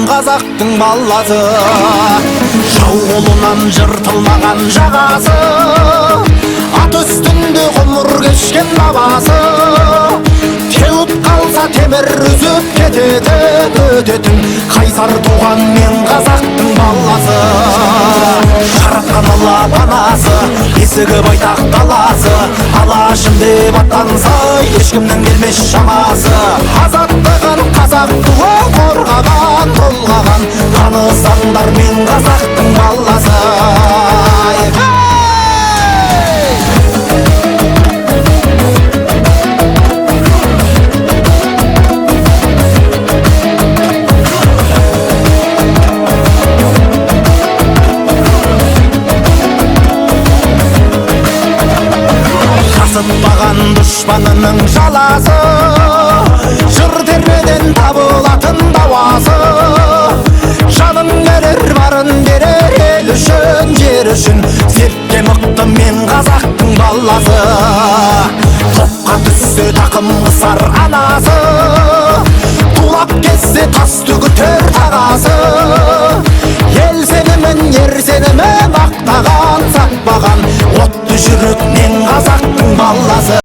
қазақтың баласы. Жау қолынан жыртылмаған жағасы, ат үстінде ғұмыр кешкен бабасы. Теуіп қалса темір үзіп кететін, өтетін қайсар туған мен қазақтың баласы. Жаратқан Алла панасы, есігі байтақ даласы, Алашым деп аттанса, ешкімнің келмес шамасы. Азаттығын қазақ туы қорғаған, толғаған, танысаңдар мен қазақтың баласы. Қасытпаған дұшпанының жаласы, жыр термеден табылатын дауасы. Жанын берер, барын берер ел үшін, жер үшін, сертке мықты мен қазақтың баласы. Топқа түссе тақым қысар анасы, тулап кетсе тас түгітер тағасы. Ел сенімін, ер сенімін ақтаған, сатпаған, отты жүрек мен қазақтың баласы.